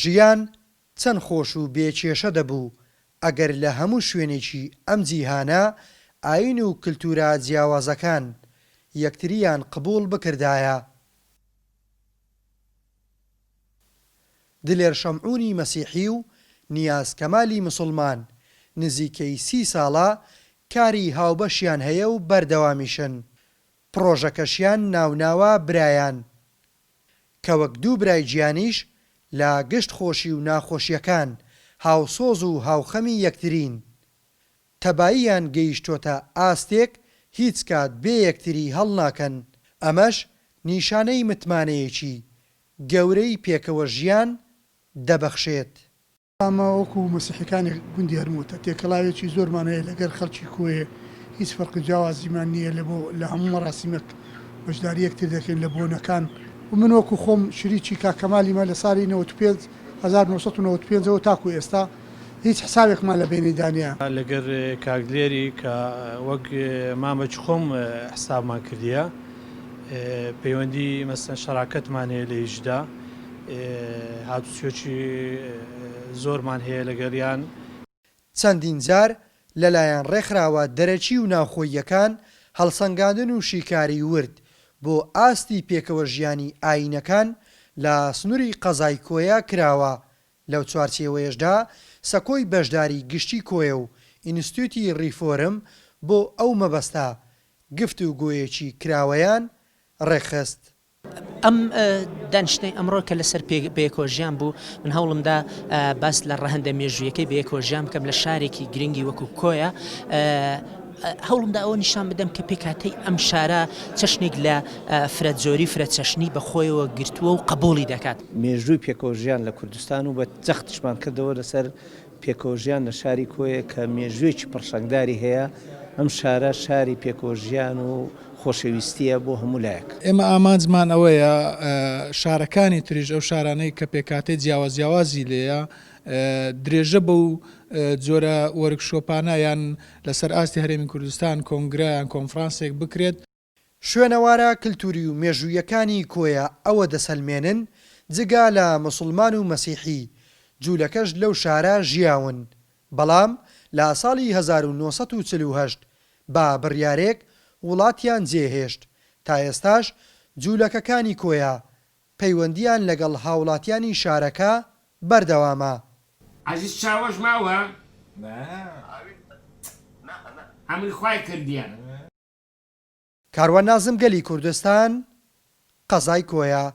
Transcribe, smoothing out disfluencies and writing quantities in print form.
ژیان چەند خۆش و بێ کێشە دەبوو ئەگەر لە هەموو شوێنێکی ئەم جیهانە ئایین و کلتورە جیاوازەکان یەکتریان قبوڵ بکردایە. دلێر شەمعونی مەسیحی و نیاز کەمالی مسوڵمان نزیکەی سی ساڵە کاری هاوبەشیان هەیە و بەردەوامیشن، پڕۆژەکەشیان ناوناوە برایان، کە وەک دوو برای گیانیش لە گشت خۆشی و ناخۆشیەکان هاوسۆز و هاوخەمی یەکترین. تەباییان گەیشتۆتە ئاستێک هیچ کات بێ یەکتری هەڵناکەن، ئەمەش نیشانەی متمانەیەکی گەورەی پێکەوە ژیان دەبەخشێت. ئەمە وەکو مەسیحیەکانی گوندی هەرموتە تێکەڵاویەکی زۆرمان هەیە لەگەر خەڵکی کۆیە هیچ فەرق و جیاوازیمان نیە لە بۆ لە هەموو مەراسیمەک بەشداری یەکتر دەکەین لە بۆنەکان و من وەکو خۆم شریکی کاک کەمالیمە لە سالی 95 1995 ەوە تاکو ئێستا هیچ حسابێکمان لە بەینیدا نیە. لەگەر کاک دلێری کە وەک مامەکی خۆم حسابمان کردیە پەیوەندی مەسەن شەراکەتمان هەیە لە ئیشدا هاتوچۆکی زۆرمان هەیە لەگەڵیان. چەندین جار لەلایەن ڕێکخراوە دەرەکی و ناوخۆییەکان هەڵسەنگاندن و شیکاری ورد بۆ ئاستی پێکەوەژیانی ئایینەکان لە سنوری قەزای کۆیە کراوە، لەو چوارچێوەیەشدا سەکۆی بەشداری گشتی کۆیە و ئینستتیوتی ڕیفۆرم بۆ ئەو مەبەستە گفتوگۆیەکی کراوەیان ڕێکخست. ئەم دانیشتنەی ئەمڕۆ کە لەسەر بەیەکەوەژیان بوو، من هەوڵمدا باس لە ڕەهەندە مێژوویەکەی بەیەکەوەژیان بکەم لە شارێکی گرنگی وەکو کۆیە. هەوڵمدا ئەوە نیشان بدەم کە پێکهاتەی ئەم شارە چەشنێک لە فرەجۆری فرەچەشنی بەخۆیەوە گرتووە و قبوڵی دەکات. مێژووی پێکەوەژیان لە کوردستان و بە جەختیشمان کردەوە لەسەر پێکەوەژیان لە شاری کۆیە کە مێژوویەکی پڕشنگداری هەیە، ئەم شارە شاری پێکەوەژیان و خۆشەویستییە بۆ هەموو لایەک. ئێمە ئامانجمان ئەوەیە شارەکانی تریش ئەو شارانەی کە پێکهاتەی جیاواز جیاوازی لێیە درێژە بەو جۆرە وۆرکشۆپانە یان لەسەر ئاستی هەرێمی کوردستان کۆنگرە یان کۆنفرانسێک بکرێت. شوێنەوارە کلتوری و مێژوویەکانی کۆیە ئەوە دەسەلمێنن جگە لە موسڵمان و مەسیحی، جولەکەش لەو شارە ژیاون، بەڵام لە ساڵی 1948 بە بڕیارێک وڵاتیان جێهێشت، تا ئێستاش جولەکەکانی کۆیە پەیوەندییان لەگەڵ هاوڵاتیانی شارەکە بەردەوامە. عەزیز چاوەش ماوە؟ ئەمری خوای کردیە. کاروان نازم گەلی کوردستان قەزای کۆیە.